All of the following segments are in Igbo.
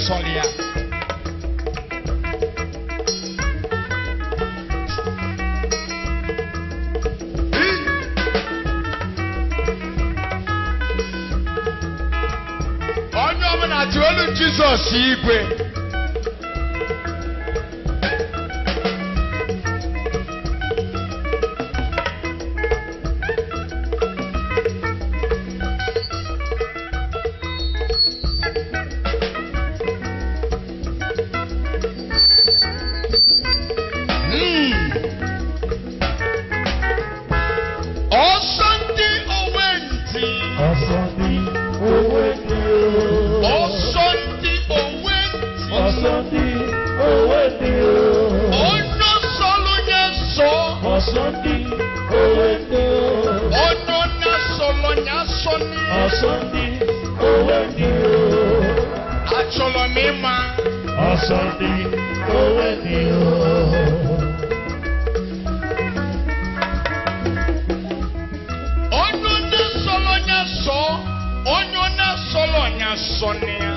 sọrọ ya. Onye ọbụla tụọ olu Jizọs igwe. Ọsọ ndị owe ntị. Ọsọ ndị owe ndị o. Ọsọ ndị owe ntị. Ọsọ ndị owe ndị o. Onye sọlụ ya sọ. Ọsọ ndị owe ndị o. Onye na-asọlọ ya sọ ni. Ọsọ ndị owe ndị o. Achọrọ m ịma. Ọsọ ndị owe ndị o. Onye na-asọlọ ya sọ. Onye na-asọlọ ya sọ ni ya.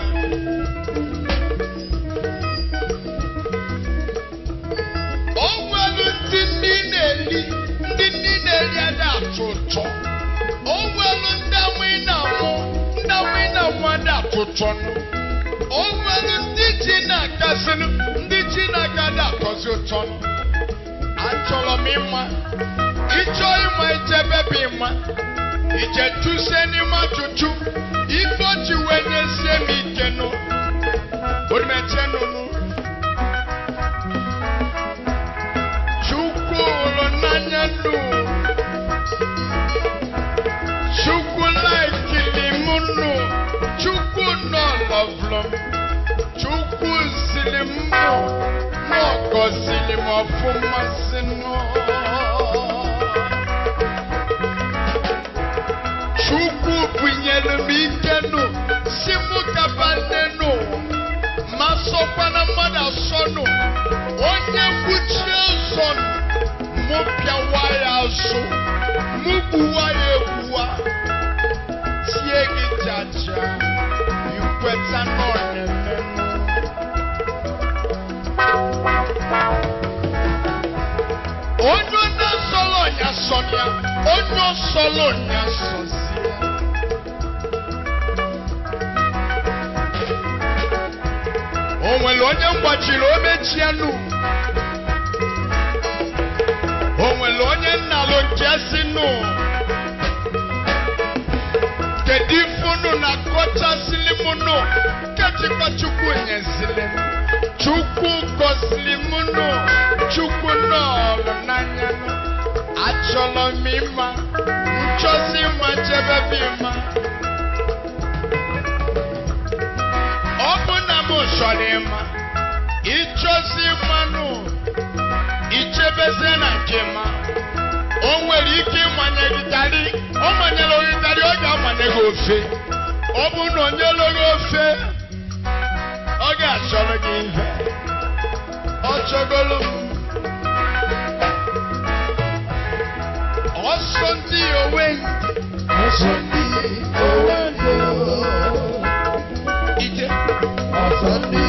O nwere ndị ndị na-eli, ndị ndị na-eli ada atụ ụtọ. O nwere ndị amụ ị na-amụ, ndị amụ ị na-amụ ada atụ ụtọ nụ. O nwere ndị ji na-akasịnụ, ndị ji na-aka ada atọzi ụtọ nụ. Achọrọ m ịma, ịchọ ịma ijebe bụ ịma. Ije tụsie n'ime ajụjụ, ife o ji wee nyesie m ike nụ. Orumeche nụnụ. Chukwu hụrụ n'anya nụ. Chukwu laikili m nụ. Chukwu nọ lọvụlụ m. Chukwu zili m nụ. Nọ gọzili m ọfụma si nụ. Chukwu bunyere m ike nụ. Si mụ gaba nne nụ. Ma sọkwana mmadụ asọ nụ. Onye kwuchie ụzọ nụ. Mụ pịawa ya azụ. Mụ gbuwa ya egbuwa. Tie gị jaja. Ikweta nọ na-eme. Onye na-asọlọ ya sọ ya. Onye ọsọlọ ya sọzi ya. O nwere onye mgbachiri omechienụ. O nwere onye nnalụ nke si nụ. Kedu ife unu na-akọchasịlị m nụ? Kechikwa Chukwu nyezili m. Chukwu gọzili m nụ. Chukwu nọọlụ n'anya nụ. Achọrọ m ịma. Nchọzi ịma jebe bụ ịma. Ọ bụ na m chọrọ ịma. Ịchọzi ịma nụ. Ichebezie na nke ma. O nwere ike ịmanye gị garị. Ọ manyere gị garị, ọ ga-amanye gị ofe. Ọ bụrụ na o nyere gị ofe, ọ ga-achọrọ gị ihe. Ọ chọgolo m. Ọsọ ndị owe ndị. Ọsọ ndị owe ndị o. Ije. Ọsọ ndị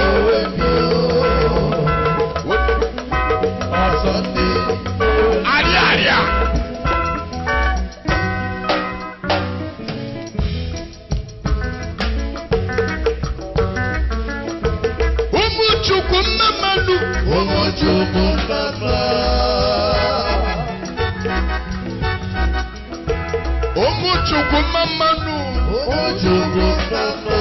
owe ndị o. Ọsọ ndị owe ndị. Arịa arịa. Ụmụ Chukwu mmamanụ. Ụmụ Chukwu mama. Ụmụ Chukwu mmamanụ. Ụmụ Chukwu mama.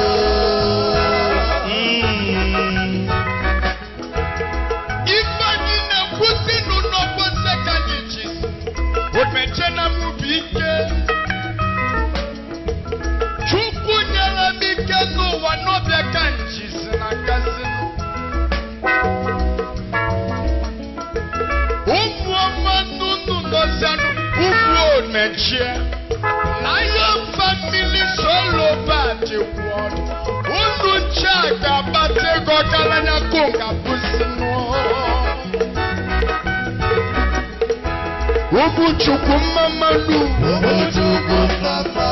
Ife anyị na-ekwusi n'ụlọ ka anyị ji. Omeche na mụ bụ ike. Chukwu nyere m ike n'ụwa n'ọbịa ka nji si na kasịnụ. Ụmụ ọma nnụnụ nọzianụ ugwu omechie. Lion family solo party world. Unu nche a ga-akpata ego ọgaranya konga bụzinụ. Ụmụ Chukwu mmamanụ. Ụmụ Chukwu mama.